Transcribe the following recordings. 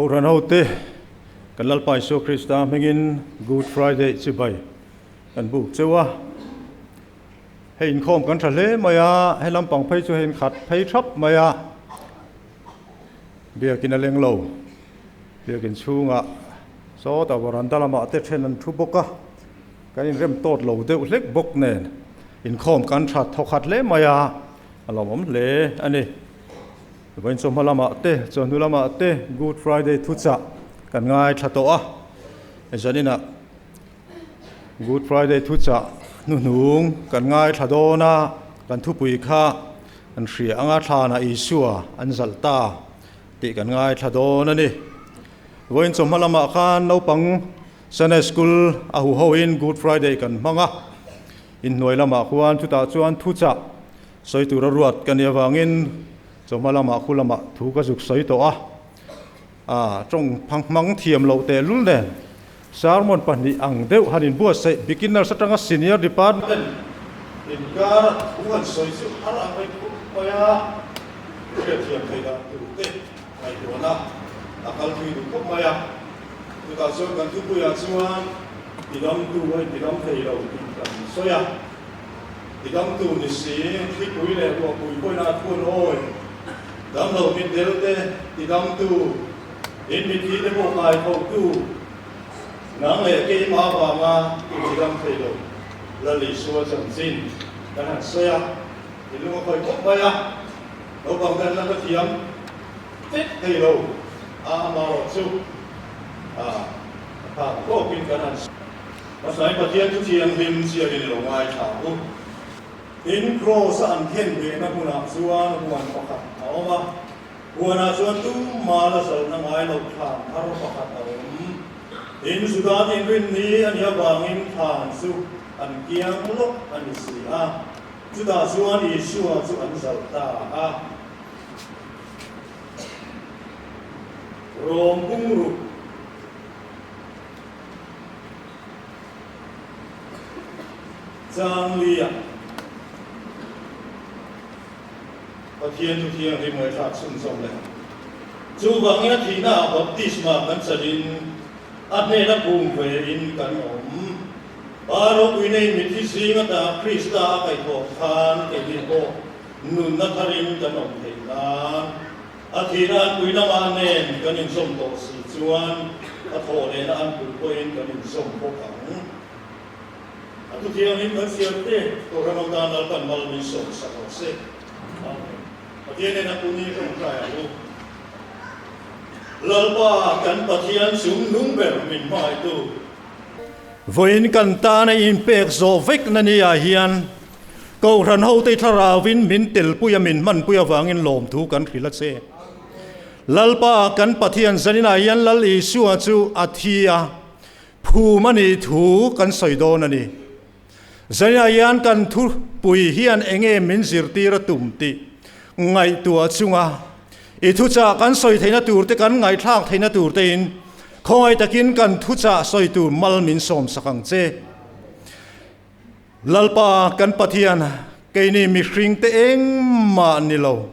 Kohhran hote kan Lalpa Isua Krista hmingin Good Friday chibai kan buk cheu a. Hei inkhawm kan tha hle mai a, he lampang phei chu hei inkhat phei thap mai a. Biakin a leng lo, biakin chhungah sawtah varanda lamah te then an thu bawk a, kan inrem tawt lo deuh hlek bawk nen inkhawm kan tha thawkhat hle mai a, a lawmawm hle a ni. Vawiin chawhma lamah te, chawhnu lamah te Good Friday thuchah kan ngaithla tawh a, zaninah Good Friday thuchah hnuhnung kan ngaithla dawn a, kan thupui kha kan hria anga thlanah Isua an zalh ta tih kan ngaithla dawn a ni. Vawiin chawhma lamah khan naupang Sunday School a huhoin Good Friday kan hmang a, inhnuai lamah khuan chutah chuan thuchah sawi tura ruat ka nih avangin chawhma lamah khu lamah thu ka zuk sawi tawh a, a tawng hmang thiam loh tehlul nen sermon pahnih ang deuh han inbuatsaih beginners atanga senior department inkar a thu han sawi chu har ang mai khawp mai a, hriatthiam theih dan tur te ngaihtuahna a kal thui duh khawp mai a, chutah chuan kan thupuiah chuan tidamtu a intidam thei lo tih kan sawi a. Tidamtu ni si, thlipui leh ruahpui pawhin a thuan awi. Damlo mitdel te tidamtu, in mitthi te pawh kai thotu, nang leh keimah avanga intidam thei lo Lal Isua chanchin kan han sawi a, i lung a khawi khawp mai a, naupang te an la hrethiam vek thei lo a, amaherawh chu a phak tawkin kan han sawi. Hmasai Pathian chu thianghlim chiahin lo ngaithla u. Tin, Kraws a an khen behna hmunah chuan huan pakhat a awm a, huanah chuan tumah la zalhna ngai lo thlan thar pakhat a awm. Tin, Juda tinrinni a nih avangin thlan chu an kiang lawk a ni si a, chutah chuan Isua chu an zalh ta a. Rom bungruk. Changlia Pathian chu thianghlim ngaihthlak chhunzawm leh ang. Chuvangin a thihnaah baptisma kan chalin a hnena kum vein kan awm. Pa ropui nei mitthi zing ata Krista a kaihthawh khan keini pawh nunna tharin kan awm theih nan. A thihna an pui lamah nen kan inzawm tawh si chuan a thawh lehna an pui pawhin kan inzawm bawk ang. A thu thianghlim kan siam te Kohhran ho tan Lalpan mal min sawm sak rawh se. Amen. Pathian nen a puni tawngtai ang u. Lalpa kan Pathian chung nung ber min hmangaihtu. Vawiin kan tana inpek zawh vek na ni ah hian Kohhran hote thlarauin min telpui a min hmanpui avangin lawmthu kan hrilh a che. Lalpa kan Pathian zaninah hian Lal Isua chu a thi a, phum a nih thu kan sawi dawn a ni. Zaninah hian kan thupui hian enge min zirtir a tum tih ngaihtuah chunga i thuchah kan sawi theihna turte kan ngaihthlak theihna turtein khawngaih takin kan thuchah sawi tur mal min sawmsak ang che. Lalpa kan Pathian, keini mihringte engmah ni lo.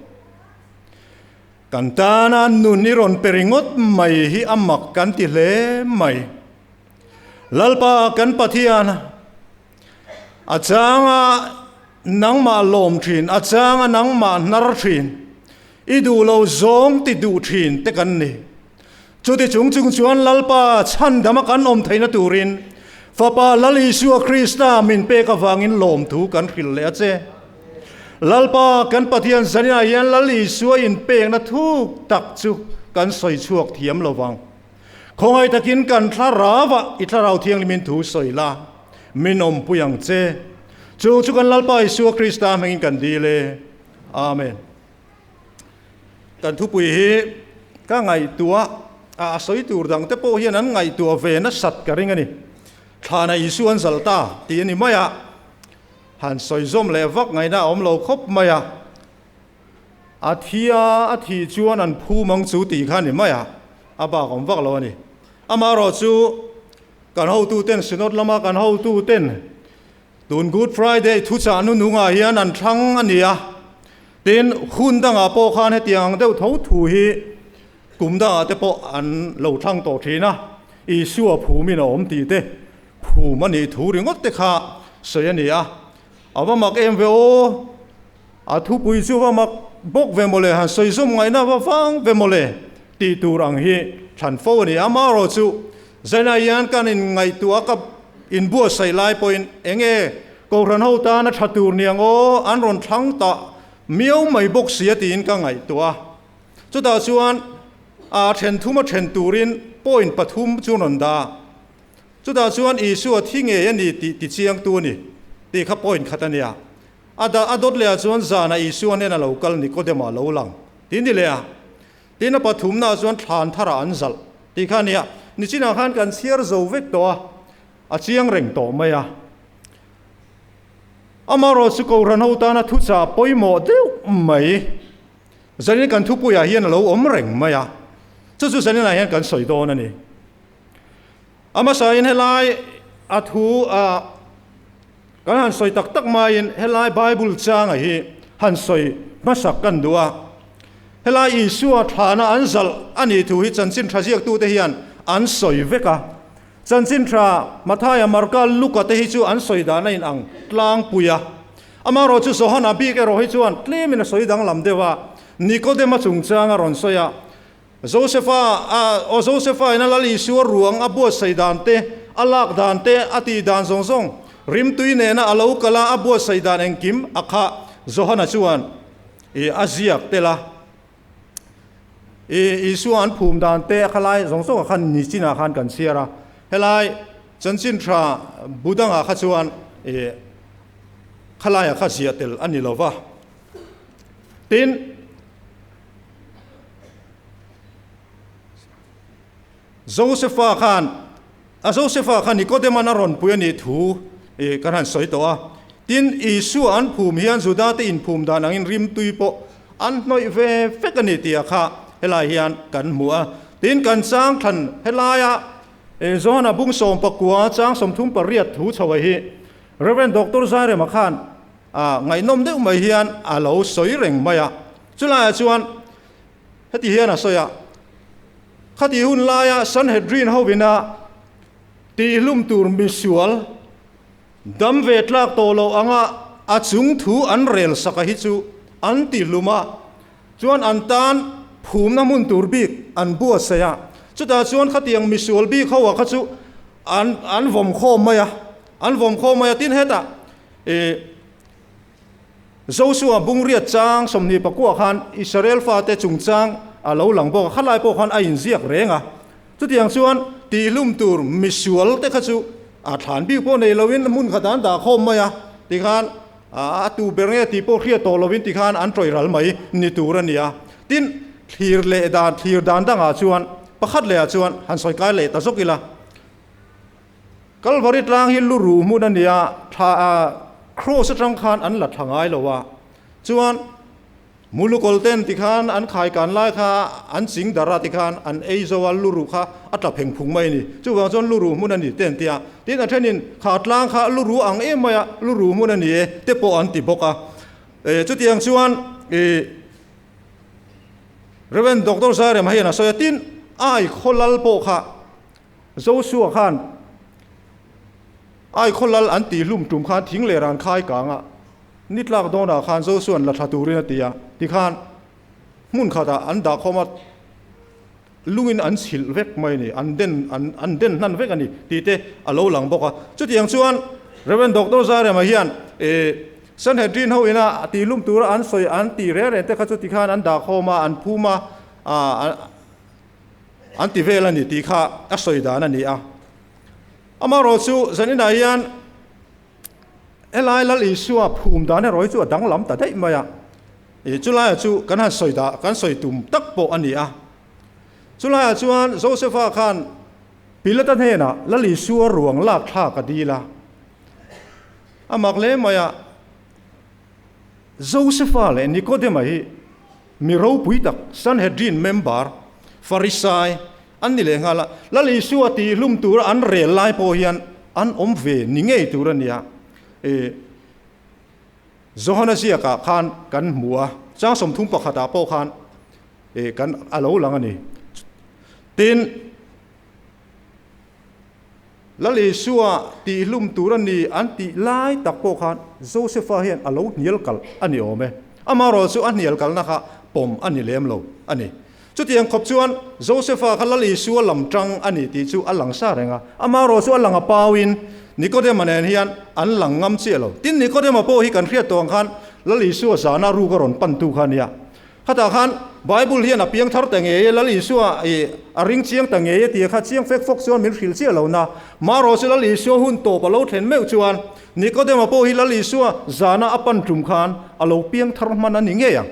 Kan tana nun i rawn pe ringawt mai hi a mak kan ti hle mai. Lalpa kan Pathian, a changa nangmah lawm thin, a changa nangmah hnar thin, i duh lo zawng ti duh thin te kan ni. Chuti chung chung chuan Lalpa chhandama kan awm theihna turin Fapa Lal Isua Krista min pek avangin lawmthu kan hrilh leh a che. Lalpa kan Pathian zaninah hian Lal Isua inpekna thuk tak chu kan sawi chhuak thiam lo vang. Khawngaih takin kan thlarauah i Thlarau Thianghlimin thu sawi la, min awmpui ang che. Chu chu kan Lalpa Isua Krista hmangin kan dil e. Amen. Kan thupui hi ka ngaihtuah a, a sawi tur dang te pawh hian an ngaihtuah ve nasat ka ring a ni. Thlana Isu an zal ta tih a ni mai a, han sawi zawm leh vak ngaihna a awm lo khawp mai a. A thi a, a thih chuan an phum ang chu tih kha a ni mai a, a bak awm vak lo a ni. Amaherawhchu kan hotuten Synod lama kan hotuten Tun Good Friday thuchah nunungah hian an thlang a ni a, tin hun dangah pawh khan hetiang ang deuh tho thu hi kum dangah te pawh an lo thlang tawh thin a, Isua phumin a awm tih te, phum a nih thu ringawt te kha sawi a ni a. A va mak em ve aw! A thupui chu va mak bawk ve mawle, han sawi zawm ngaihna va vang ve mawle tih tur ang hi thlan fo a ni. Amaherawh chu Zaina hian kan inngaihtuah ka inbuatsaih lai pawhin eng nge Kohhran ho tan a tha tur niang aw, an rawn thlang ta miau mai bawk sia tiin ka ngaihtuah a. Chutah chuan a then thum a then turin point pathum chu rawn dah a. Chutah chuan Isua thi ngei a ni tih tichiangtu a ni tih kha point khat a nia. A dah a dawt leh ah chuan zanah Isua hnena lo kal Nikodema lo lang tih ni leh a. Tin a pathumna ah chuan thlan tharah an zalh tih kha a nia. Nichinah khan kan chhiar zo vek tawh a, a chiang reng tawh mai a. Amaherawh chu Kohhran ho tana thuchah pawimawh deuh mai zanin kan thupuiah hian a lo awm reng mai a. Chu chu zaninah hian kan sawi dawn a ni. A hmasain helai a thu a kan han sawi tak tak maiin helai Bible changa hi han sawi hmasak kan duh a. Helai Isua thlana an zalh a nih thu hi chanchin tha ziaktute hian an sawi vek a. Chanchin tha Mathaia, Marka, Luka te hi chu an sawi dan a inang tlangpui a. Amaherawh chu Johana bik erawh hi chuan tlemin a sawi danglam deuh a, Nikodema chungchang a rawn sawi a. Josefa a, aw Josefa in a Lal Isua ruang a buatsaih dan te, a lak dan te, a tih dan zawng zawng, rimtui nena a lo kal a, a buatsaih dan engkim a kha Johana chuan i a ziak tel a. I Isua an phum dan te a kha lai zawng zawng ah khan nichinah khan kan chhiar a. Helai chanchin tha bu dangah kha chuan i khalaiah kha ziah tel a ni lo va. Tin, Josefa khan a Josefa khan Nikodema'n a rawn pui a nih thu ih kan han sawi tawh a. Tin, Isua an phum hian Judate inphum dan angin rimtui pawh an hnawih ve vek a ni tih kha helai hian kan hmu a. Tin, kan chang thlan helaia Johana bung 19 chang 38 thu chho hi Rev. Doctor Zairema khan a ngaihnawm deuh mai hian a lo sawi reng mai a. Chulaiah chuan heti hian a sawi a, Khati hun laia Sanhedrin hovina tihlum tur misual dam ve tlak tawh loh anga a chung thu an rel saka hi chu an tihlum a, chuan an tan phumna hmun tur bik an buatsaih a. Chutah chuan khatiang misual bik ho ah kha chu an an vawm khawm mai a, an vawm khawm mai a. Tin hetah ih. Josua bungriat chang 29 khan Israel fate chungchang a lo lang bawk a, khalai pawh khan a inziak reng a. Chutiang chuan tihlum tur misual te kha chu a thlan bik pawh nei loin hmun khat an dah khawm mai a, tikhan a tu ber nge tih pawh hriat tawh loin tikhan an tawih ral mai ni tur a ni a. Tin, thlir leh dan thlir dan dangah chuan pakhat lehah chuan han sawi kai leh ta zawk ila. Kalvari tlang hi lu ruh hmun a ni a, thla a Cross atang khan an la thla ngai lo a, chuan Mulukawlh ten tikhan an khai kan lai kha an ching dar a tikhan an ei zo a, lu ruh kha a tla pheng phung mai a ni. Chuvang chuan lu ruh hmun a ni te an ti a, tin a thenin kha tlang kha lu ruh ang em mai a, lu ruh hmun a ni e te pawh an ti bawk a. Chutiang chuan ih Rev. Doctor Zairema hian a sawi a, tin ai khaw lal pawh kha Joshua khan Ai khaw lal an tih hlum tum khan thing leh ran khai kang a, ni tlak dawnah khan Joshua'n la tha turin a ti a, tikhan hmun khatah an dah khawm a, lungin an chhilh vek mai a ni, an den an an den hnan vek a ni tih te a lo lang bawk a. Chutiang chuan Rev. Doctor Zairema hian ih Sanhedrin ho ina tih hlum tura an sawi an tih reng reng te kha chu tikhan an dah khawm a, an phum a, An ti vel a ni tih kha a sawi dan a ni a. Amaherawh chu zaninah hian helai Lal Isua phum dan erawh hi chu a danglam ta daih mai a. Ih chulaiah chu kan han sawi dah kan sawi tum tak pawh a ni a. Chulaiah chuan Josepha khan Pilata hnenah Lal Isua ruang lak thlak a dil a. A mak hle mai a, Josepha leh Nikodema hi Mi ropui tak, Sanhedrin member, Farisai, an ni leh nghal a. Lal Isua tihhlum tura an rel lai pawh hian an awm ve ni ngei tur a nia. E, Johana ziakah khan kan hmu a, chang 31 ah pawh khan e, kan a lo lang a ni. Tin, Lal Isua tihhlum tur a ni an tih lai tak pawh khan Josefa hian a lo hnial kalh a ni awm e. Amaherawhchu chu a hnial kalhna kha pawm a ni lem lo a ni. Chutiang khawp chuan Josefa kha Lal Isua lam tang a ni tih chu a lang sa reng a. Amaherawhchu chu a lang a pauin Nikodema nen hian an lang ngam chiah lo. Tin, Nikodema pawh hi kan hriat tawh ang khan Lal Isua zana ruk a rawn pantu kha a nia. Khatah khan Bible hian a piang thar ta ngei e, Lal Isua i a ring chiang ta ngei e tih kha chiang fek fawk chuan min hrilh chiah lo na. Marawh chu Lal Isua hun tawp a lo thlen meuh chuan Nikodema pawh hi Lal Isua zana a pan tum khan a lo piang thar hman a ni ngei ang.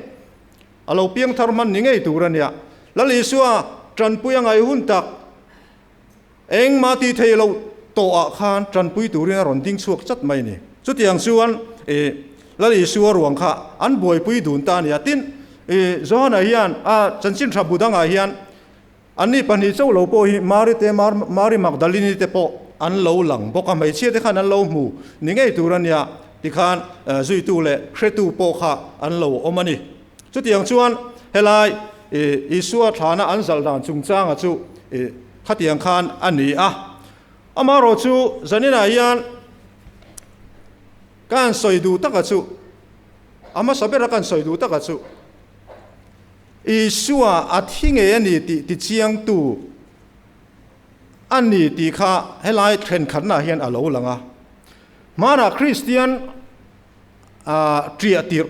A lo piang thar hman ni ngei tur a nia. Lal Isua tanpui a ngaih hun tak engmah tih theih loh tawhah khan tanpui turin a rawn ding chhuak chat mai a ni. Chutiang chuan i Lal Isua ruang kha an buaipui dun ta a ni a. Tin, i Johana hian a chanchin tha bu dangah hian anni pahnih chauh lo pawh hi Mari te, Mari Magdalini te pawh an lo lang bawk a, hmeichhia te khan an lo hmu ni ngei tur a nia. Tikhan zuitu leh hretu pawh kha an lo awm a ni. Chutiang chuan helai Isua thlana an zalh dan chungchanga chu khatiang khan a ni a. Amaherawh chu zaninah hian ka han sawi duh taka chu, a hmasa bera ka han sawi duh taka chu Isua a thi ngei a ni tih tichiangtu a ni tih kha helai thenkhatnaah hian a lo lang a. Hmanah Kristian ṭiah tirh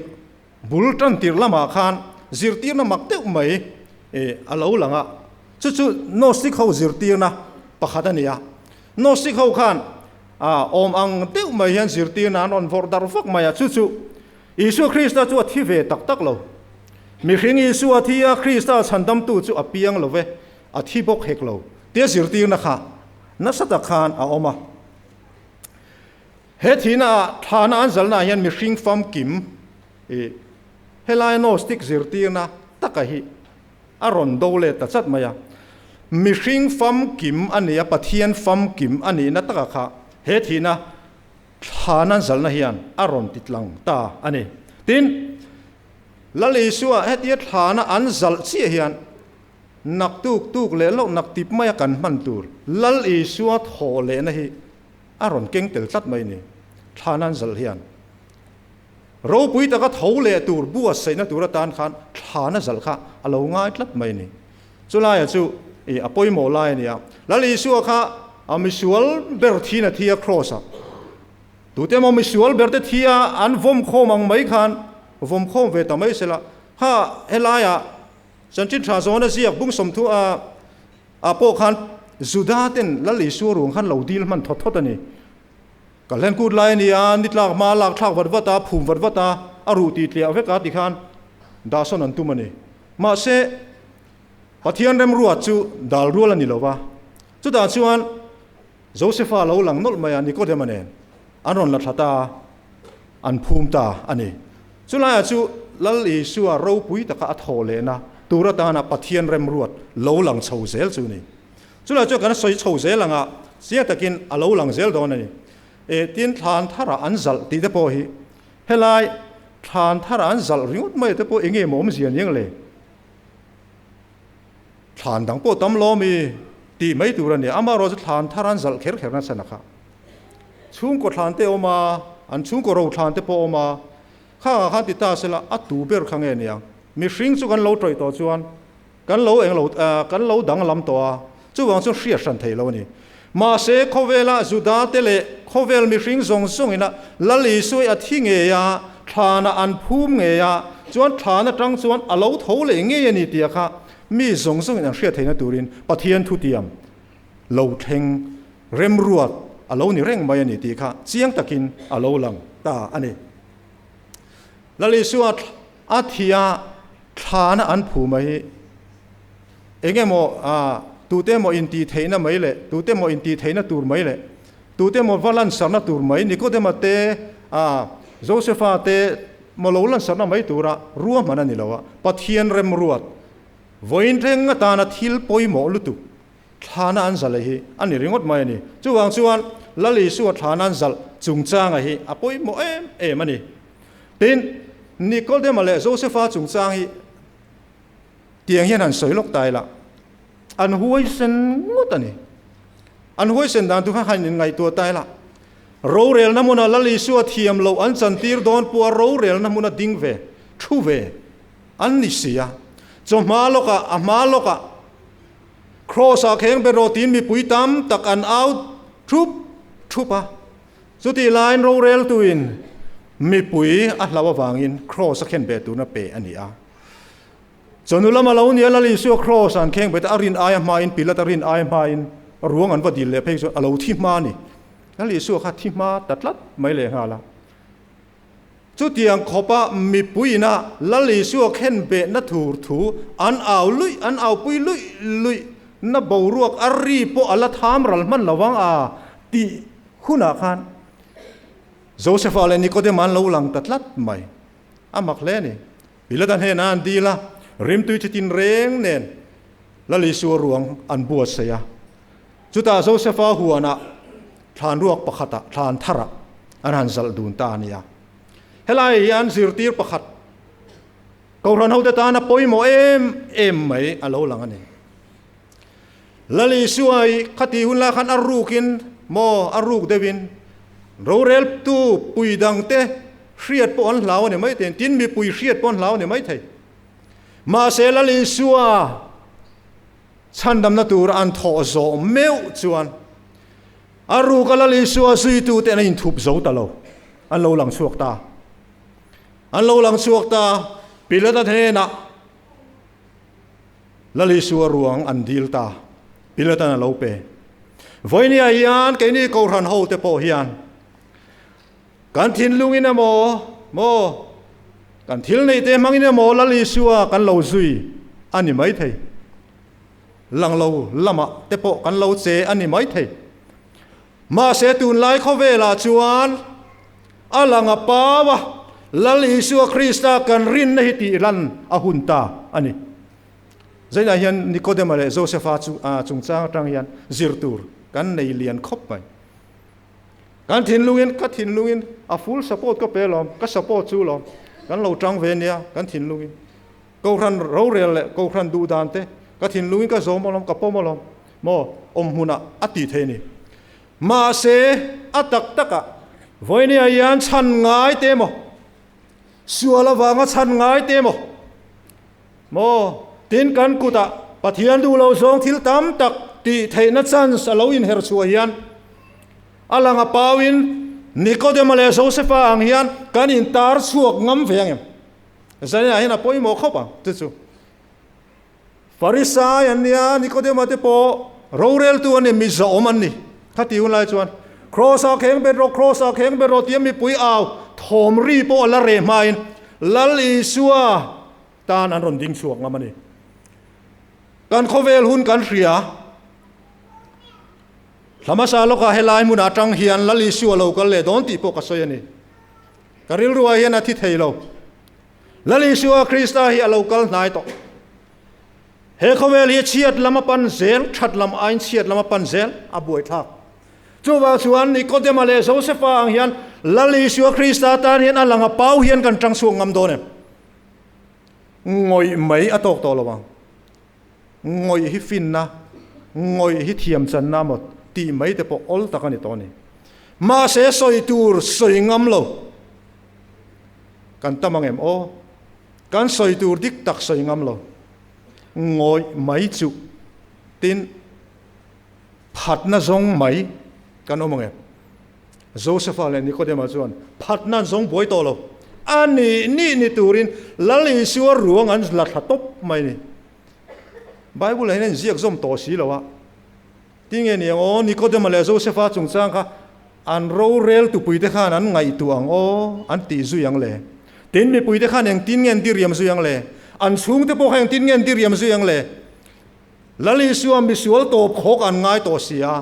Bul tan tirh lamah khan zirtirna mak deuh mai a lo lang a, chu chu Gnostic ho zirtirna pakhat a ni a. Gnostic ho khan awm ang deuh mai hian zirtirna an rawn vawrh darh vak mai a, chu chu Isua Krista chu a thi ve tak tak lo. Mihring Isua a thi a, Krista chhandamtu chu a piang lo ve, a thi bawk hek lo tia zirtirna kha nasa tak khan a awm a. He thihna ah thlana an zalna ah hian mihring famkim i helai Gnostic zirtirna taka hi a rawn do let ta chat mai a. Mihring famkim a ni a, Pathian famkim a nihna taka kha he thihna thlana an zalna hian a rawn ti tlang ta a ni. Tin, Lal Isua hetia thlana an zalh chiah hian nak tuk tuk leh loh nak tip maia kan hman tur Lal Isua thaw lehna hi a rawn keng tel tlat mai ni. Thlan an zalh hian ropui taka tho leh tur buatsaihna tur atan khan thlan a zalh kha a lo ngai tlat mai ni. Chulaia chu i a pawimawh lai a ni a. Lal Isua kha a misual ber thin a thi a kraws a. Tute emaw misual ber te thi a an vawm khawm ang mai khan vawm khawm ve ta mai sela. Kha helaiah chanchin tha zawn a ziak bung 30 a Ah pawh khan Juda ten Lal Isua ruang khan lo dil hman thawt thawt a ni. Ka hlen kut lai a ni a, ni tlak hma lak thlak vat vat a, phum vat vat a, a ruh tih tliah vek a ti khan dahsawn an tum a ni. Mahse, Pathian remruat chu dal rual a ni lo va. Chutah chuan Josefa lo lang nawlh mai a, Nikodema nen an rawn la thla ta a, an phum ta a ni. Chulaiah chu Lal Isua ropui taka a thawh lehna tur atana Pathian remruat lo lang chho zel chu a ni. Chulaiah chuan kan sawi chho zel anga chiang takin a lo lang zel dawn a ni. E, tin thlan tharah an zalh tih te pawh hi helai thlan tharah an zalh ringawt mai te pawh eng nge maw awmzia niang le? Thlan dang pawh tam lo mi tih mai tur a ni. Amaherawh chu thlan thar an zalh kher kher nasa na kha. Chhungkaw thlan te awm a, an chhungkaw ro thlan te pawh awm a. Khangah khan ti ta sela a tu ber kha nge niang? Mihring chu kan lo tawih tawh chuan kan lo eng lo kan lo danglam tawh a, chuvang chu hriat hran thei lo a ni. Mahse khawvela Juda te leh khawvel mihring zawng zawngin a Lal Isua a thi ngei a, thlanah an phum ngei a, chuan thlan atang chuan a lo tho leh ngei a ni tia kha mi zawng zawngin an hriat theihna turin Pathian thutiam lo thleng remruat a lo ni reng mai a ni tih kha chiang takin a lo lang ta a ni. Lal Isua a thi a, thlana an phum a hi eng emaw tute emaw intih theihna mai leh tute emaw intih theihna tur mai leh tute emaw va lansarna tur mai Nikodema te Josefa te maw lo lansarna mai tura ruahman a ni lo a, Pathian remruat vawiin thleng atana thil pawimawh lutuk thlana an zalh hi a ni ringawt mai a ni. Chuvang chuan Lal Isua thlana an zalh chungchanga hi a pawimawh em em a ni. Tin, Nikodema leh Josefa chungchang hi tiang hian han sawi lawk ta ila. An huaisen ngawt a ni. An huaisen dan tur kha han inngaihtuah ta ila. Rorelna hmuna Lal Isua thiam loh an chantir dawn pawha rorelna hmuna ding ve, thu ve an ni si a. Chawhma lawkah, a hma lawkah Kraws-ah kheng ber rawh tiin mipui tam tak an au thup thup a. Chutih laiin roreltuin mipui a hlauh avangin Kraws a khen ve turna pe a ni a. Chawhnu lama lo nia Lal Isua Kraws an kheng bet a, a rin aia hmain Pilat a rin aia hmain ruang an va dil leh phei chuan a lo thi hma a ni. Lal Isua kha thi hma ta tlat mai leh nghal a. Chutiang khawpa mipuiin a Lal Isua khen behna tur thu an au luih an aupui luih luih na boruak a ri pawh a la tham ral hman lo vang a tih hunah khan Joseph-a leh Nikodema an lo lang ta tlat mai. A mak hle a ni. Pilata hnenah an dil a, rimtui chi tinreng nen Lal Isua ruang an buatsaih a. Chutah Josefa huanah thlan ruak pakhatah thlan tharah an han zalh dun ta a nia. Helai hian zirtir pakhat Kohhran hote tana pawimawh em em mai a lo lang a ni. Lal Isua i khati hun lai khan a rukin maw a ruk deuhin roreltu pui dangte hriat pawh an hlau a ni mai thei, tin mipui hriat pawh an hlau a ni mai thei. Mahse Lal Isua chhandamna tur an thawh zawh meuh chuan a ruka Lal Isua zuitute an inthup zo ta lo, an lo lang chhuak ta. An lo lang chhuak ta, Pilata hnenah Lal Isua ruang an dil ta, Pilatan a lo pe. Vawinia hian keini Kohhran hote pawh hian kan thinlungin emaw, maw, kan thil neite hmangin emaw Lal Isua kan lo zui a ni maithei. Lang lo lamah te pawh kan lo che a ni maithei. Mahse tunlai khawvelah chuan a lang a pau a, Lal Isua Krista kan rinna hi tih lan a hun ta a ni. Zainah hian Nikodema leh Josefa chu chungchang atang hian zir tur kan nei lian khawp mai. Kan thinlungin, ka thinlungin a full support ka pe lawm, ka support chu lawm, kan lo tang ve nia kan thinlungin. Kohhran rorel leh kohhran duh dan te ka thinlungin ka zawm alawm, ka pawm alawm maw awm hmunah a tih theih a ni. Mahse, a tak takah vawinia hian chhan ngai te maw, sual avanga chhan ngai te maw, maw tin kan kutah Pathian duh lo zawng thil tam tak tih theihna chance a lo inher chhuah hian a lang a pauin Nikodema leh Josefa ang hian kan intar chhuak ngam ve ang em? Zaniah hian a pawimawh khawp ang chu chu. Farisai an nia, Nikodema te pawh roreltu an ni, mi zawm an ni. Khati hun lai chuan Kraws-ah kheng bet rawh, Kraws-ah kheng bet rawh tia mipui au thawm ri pawh a la reh hmain Lal Isua tan an rawn ding chhuak ngam a ni. Kan khawvel hun kan hria. Thla hmasa lawkah helai hmunah atang hian Lal Isua lo kal leh dawn tih pawh ka sawi a ni. Ka rilruah hian a thi thei lo. Lal Isua Krista hi a lo kal hnai tawh. He khawvel hi chhiat lam a pan zel, that lam aiin chhiat lam a pan zel, a buaithlak. Chuvang chuan Nikodema leh Josefa ang hian Lal Isua Krista tan hian a lang a pau hian kan tang chhuak ngam dawn em? Ngawih mai a tawk tawh lo ang. Ngawih hi finna, ngawih hi thiamchanna maw tih mai te pawh awl tak a ni tawh a ni. Mahse sawi tur sawi ngam lo. Kan tam ang em aw? Kan sawi tur dik tak sawi ngam lo. Ngawih mai chuh tin phatna zawng mai kan awm ang em? Josefa leh Nikodema chuan phatna an zawng buai tawh lo. A nih nih ni turin Lal Isua ruang an la thla tawp mai ni. Bible ah hian a inziak zawm tawh si lo a. Tinge ni ang aw? Nikodema leh Josefa chungchang kha An rorel tupuite khan an ngaihtuah ang aw, an tih zui ang le. Tin, mipuite khan engtin nge an diriam zui ang le? An chhungte pawh kha engtin nge an diriam zui ang le? Lal Isua misual tawp khawk an ngai tawh si a,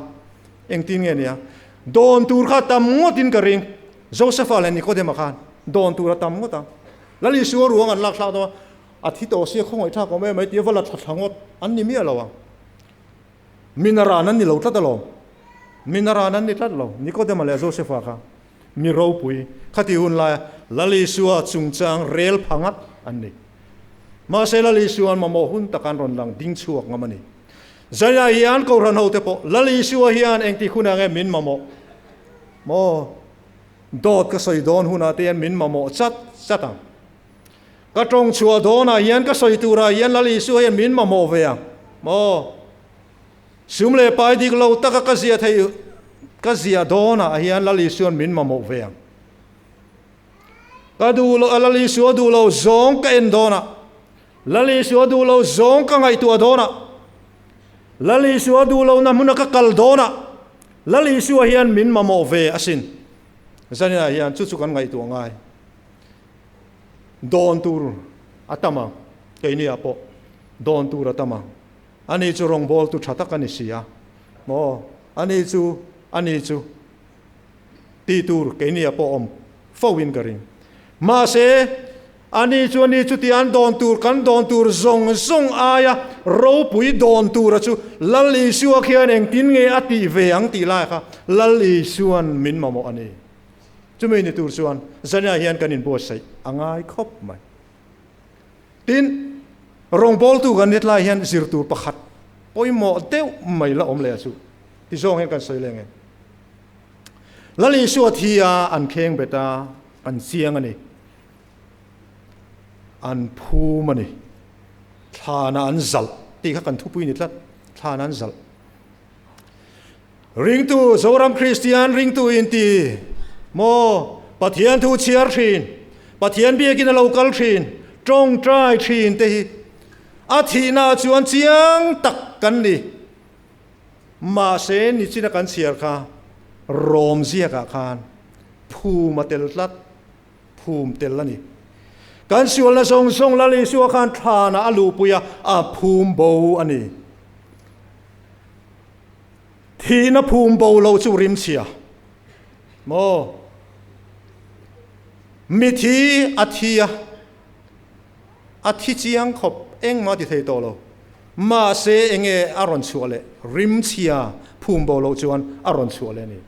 engtin nge nia? Dawn tur kha tam ngawtin ka ring. Josefa leh Nikodema khan dawn tur a tam ngawt ang. Lal Isua ruang an lak thlak dawn a, a thi tawh sia khawngaih thlak awm em mai tia va la thla thla ngawt an ni miah lo ang. Minaran an ni lo tlat alawm. Minaran an ni tlat lo. Nikodema leh Josefa kha mi ropui khati hun laia Lal Isua chungchang rel pha ngat an ni. Mahse Lal Isua'n mamawh hun taka an rawn lang ding chhuak ngam a ni. Zania hian Kohhran hote pawh Lal Isua hian engtik hunah nge min mamawh maw? Dawt ka sawi dawn hunah te hian min mamawh chat chat ang. Ka tawng chhuah dawnah hian ka sawi turah hian Lal Isua hian min mamawh ve ang maw? Sum leh pai dik lo taka ka ziah theih ka ziah dawnah hian Lal Isua'n min mamawh ve ang. Ka duh lo Lal Isua duh lo zawng ka en dawnah, Lal Isua duh lo zawng ka ngaihtuah dawnah, Lal Isua duh lohna hmuna ka kal dawnah Lal Isua hian min mamawh ve asin. Zaninah hian chu chu kan ngaihtuah ngai. Dawn tur a tam ang, keiniah pawh dawn tur a tam ang. Ani chu rawngbawltu tha tak a ni si a, maw? Ani chu, ani chu tih tur keiniah pawh awm fo in ka ring. Mahse, ani chu ani chuti an dawn tur, kan dawn tur zawng zawng aia ropui dawn tura chu Lal Isua khian engtin nge a tih ve ang tih lai kha Lal Isua'n min mamawh a ni. Chumi ni tur chuan zaniah hian kan inbuatsaih a ngai khawp mai. Tin, rawngbawltu kan nit lai hian zir tur pakhat pawimawh deuh mai la awm leh a chu ti zawng hian kan sawi leh nge. Lal Isua thi a an kheng bet a, an chiang a ni. An phum a ni. Thlana an zalh tih kha kan thupui ni tlat. Thlana an zalh. Ringtu, Zoram Kristian ringtu inti maw? Pathian thu chhiar thin, Pathian biakin a lo kal thin, tawngtai thin te hi a thihna chuan chiang tak kan ni. Mahse, nichina kan chhiar kha Rom ziakah khan phum a tel tlat, phum tel a ni. Kan sualna zawng zawng Lal Isua khan thlanah a luhpui a, a phum bo a ni. Thihna phum bo lo chu rimchhia maw? Mithi a thi a, a thi chiang khawp engmah ti thei tawh lo. Mahse enge a rawn chhuah leh? Rimchhia phum bo lo chuan a rawn chhuah leh a ni.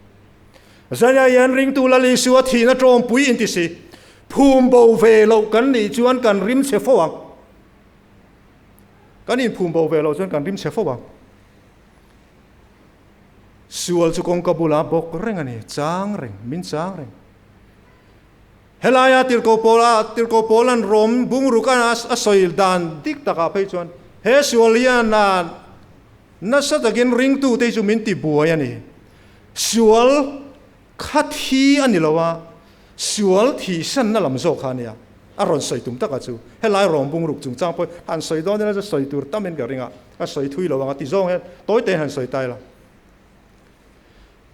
Zania hian ringtu Lal Isua thihna tawmpui inti si, phum bo ve loh kan nih chuan kan rimchhe fo ang. Kan inphum bo ve loh chuan kan rimchhe fo ang. Sual chu kawngka bulah bawk reng a ni, chang reng, min chang reng. Helaia Tirhkoh Paula, Tirhkoh Paula'n Rom bungruk a a sawi dan dik takah phei chuan he sual hian a nasa takin ringtute hi chu min ti buai a ni. Sual kha thi a ni lo a, sual thihsanna lam zawk kha a nia. A rawn sawi tum taka chu helai Rom bungruk chungchang pawh han sawi dawn ila chu sawi tur tamin ka ring a, ka sawi thui lo ang a ti zawng hian tawi tein han sawi ta ila.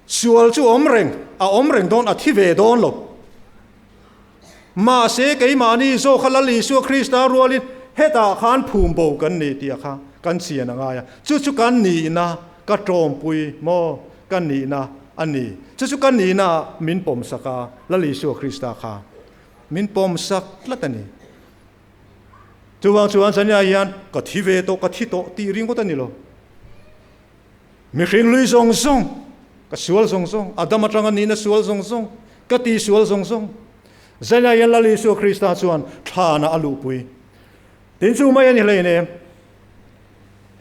Sual chu awm reng, a awm reng dawn, a thi ve dawn lo. Mahse keimahni zawk kha Lal Isua Krista rualin hetah khan phum bo kan ni tih a kha kan chian a ngai a. Chu chu kan nihna ka tawmpui maw? Ka nihna a ni. Chu chu ka nihna ah min pawmsak a, Lal Isua Krista kha min pawmsak tlat a ni. Chuvang chuan zaniah hian ka thi ve tawh, ka thi tawh tih ringawt a ni lo. Mihring lui zawng zawng, ka sual zawng zawng, Adam atanga nihna sual zawng zawng, ka ti sual zawng zawng. Zaniah hian Lal Isua Krista chuan thlanah a luhpui. Tin chu mai a ni hleinem.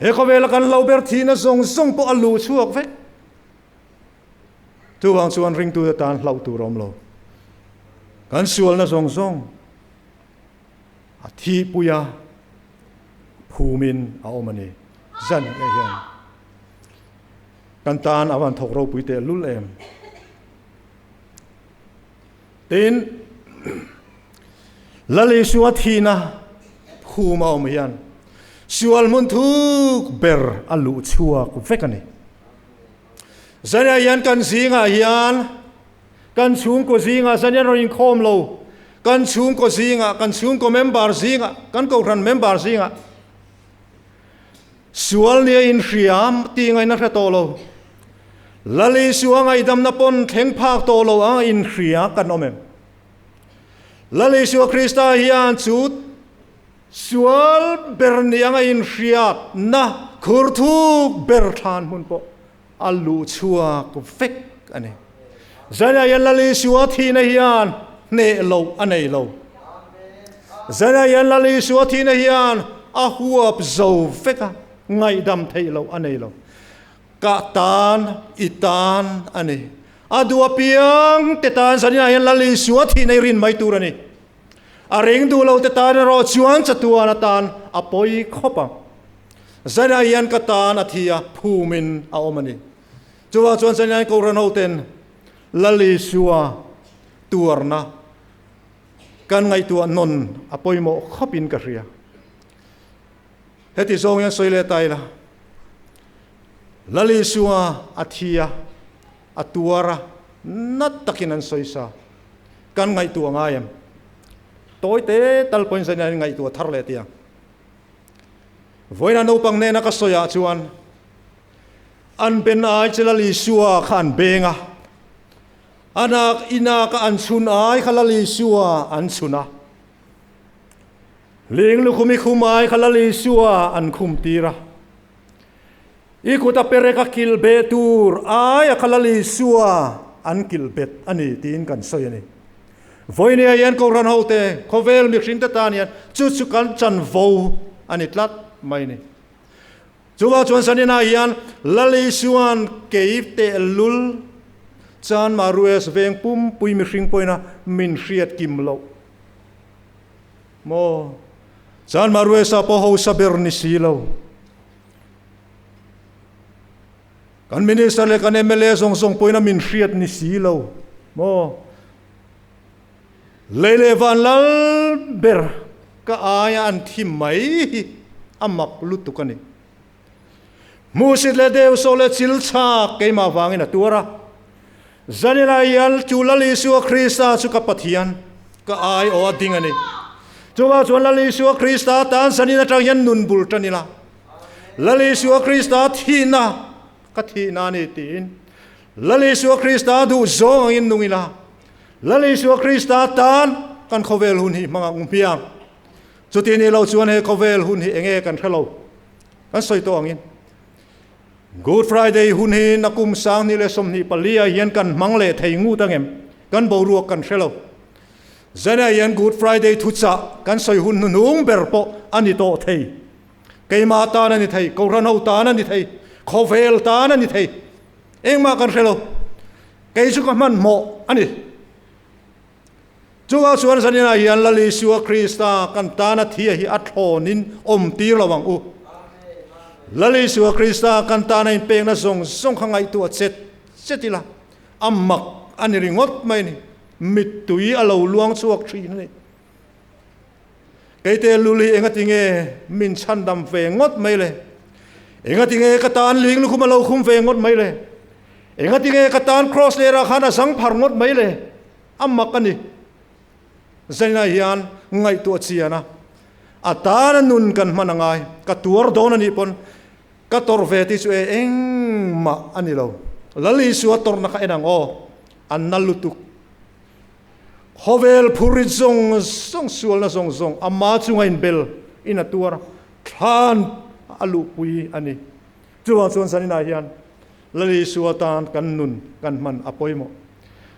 He khawvela kan lo ber thihna zawng zawng pawh a luh chhuak vek. Chuvang chuan ringtute tan hlauh tur a awm lo. Kan sualna zawng zawng a thihpui a, phumin a awm a ni. Zan leh hian kan tan a van thawk ropui teh lul em. Tin, Lal Isua thihna phum a awm hian sual hmun thuk ber a luh chhuak vek a ni. Zaniah hian kan zingah hian kan chhungkaw zingah zaniah rawn inkhawm lo, kan chhungkaw zingah, kan chhungkaw member zingah, kan kohhran member zingah Sual nia inhriam tih ngaihna hre tawh lo. Lal Isua ngaihdamna pawn thleng phak tawh lo ang inhria kan awm em? Lal Isua Krista hian chu sual ber ni anga inhriatna khur thuk ber thlan hmun pawh a luh chhuak vek a ni. Zaniah hian Lal Isua thihna hian hneh loh a nei lo. Zaniah hian Lal Isua thihna hian a huap zo vek a. Ngaihdam theih loh a nei lo. Ka tan, i tan a ni. A duh apiang te tan zaninah hian Lal Isua thihna i rin mai tur a ni. A ring duh lo te tan erawh chuan chatuan atan a pawi khawp ang. Zaninah hian ka tan a thi a, phumin a awm a ni. Chuvang chuan zaninah hian Kohhran hoten Lal Isua tuarna kan ngaihtuah nawn a pawimawh khawpin ka hria. Heti zawng hian sawi leh ta ila, Lal Isua a thi a, a tuar a, nat takin an sawi sa. Kan ngaihtuah ngai em? Tawi te tal pawhin zanin an ngaihtuah thar leh tiang. Vawiina naupang nena ka sawiah chuan an ben ai che Lal Isua kha an beng a, anak ina ka an chhun ai kha Lal Isua an chhun a. Ling lukhum i khum ai kha Lal Isua an khum tir a. I kut a perek a kilh beh tur ai a kha Lal Isua an kilh bet a ni tiin kan sawi a ni. Vawinia hian Kohhran hote, khawvel mihring te tan hian chu chu kan chanvo a ni tlat mai ni. Chuvang chuan zaninah hian Lal Isua'n kei tehlul chan Marues veng pumpui mihring pawhin a min hriat kim loh maw? Chan Maruesa pawh hausa ber ni si lo. Kan Minister leh kan mla zawng zawng pawhin a min hriat ni si lo maw? Lei leh van lal ber ka aia an thi mai hi a mak lutuk a ni. Hmuhsit leh deuhsawh leh chil chhak keimah vangin a tuar a. Zanila hian chu Lal Isua Krista chu ka Pathian, ka ai aw a ding a ni. Chuvang chuan Lal Isua Krista tan zanin atang hian nun bul tan ila. Lal Isua Krista thihna ka thihna a ni tiin Lal Isua Krista duh zawng angin nung ila. Lal Isua Krista tan kan khawvel hun hi hmang ang hmiang. Chuti ni lo chuan he khawvel hun hi enge kan hre lo. Kan sawi tawh angin Good Friday hun hi nakum 2024 ah hian kan hmang leh thei ngut angem? Kan boruak kan hre lo. Zanah hian Good Friday thuchah kan sawi hun hnuhnung ber pawh a ni tawh thei. Keimah tan a ni thei, Kohhran ho tan a ni thei, khawvel tan a ni thei. Engmah kan hre lo. Kei chu ka hmanhmawh a ni. Chungah chuan zaninah hian Lal Isua Krista kan tana thia hi a thlawnin awm tir lo ang u. Lal Isua Krista kan tana inpekna zawng zawng kha ngaihtuah chet chet ila, a mak a ni ringawt mai a ni. Mittui a lo luang chhuak thin a ni. Keite lul hi engati nge min chhandam ve ngawt mai le? Engati nge ka tan ling lukhum a lo khum ve ngawt mai le? Engati nge ka tan cross lerah khan a zang phar ngawt mai le? A mak a ni. Zainah hian ngaihtuah chian a, a tana nun kan hman a ngai. Ka tuar dawn a nih pawn ka tawrh ve tih chu e engmah a ni lo. Lal Isua tawrhna kha en ang aw, a na lutuk. Khawvel phurit zawng zawng, sualna zawng zawng ama chunga inbel in a tuar a, thlan a luhpui a ni. Chuvang chuan zaninah hian Lal Isua tan kan nun kan hman a pawimawh.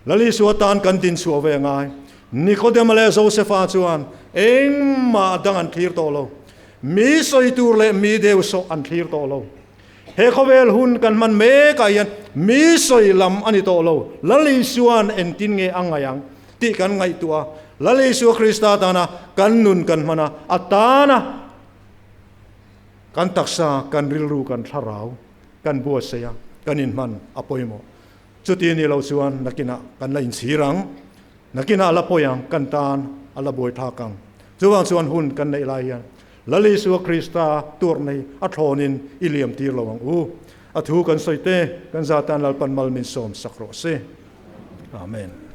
Lal Isua tan kan dinchhuah ve a ngai. Nikodema leh Josefa chuan engmah dang an thlir tawh lo. Mi sawi tur leh mi deuhsawh an thlir tawh lo. He khawvel hun kan hman mekah hian mi sawi lam a ni tawh lo. Lal Isua'n engtin nge a ngaih ang tih kan ngaihtuah a, Lal Isua Krista tana kan nun kan hman a, a tana kan taksa, kan rilru, kan thlarau kan buatsaih a, kan inhman a pawimawh. Chuti ni lo chuan nakinah kan la inchhir ang, nakinah a la pawi ang, kan tan a la buaithlak ang. Chuvang chuan hun kan neih lai hian Lal Isua Krista tuar nei a thlawnin i liam tir lo ang u. A thu kan sawi te, kan zatan Lalpan mal min sawm sak rawh se. Amen.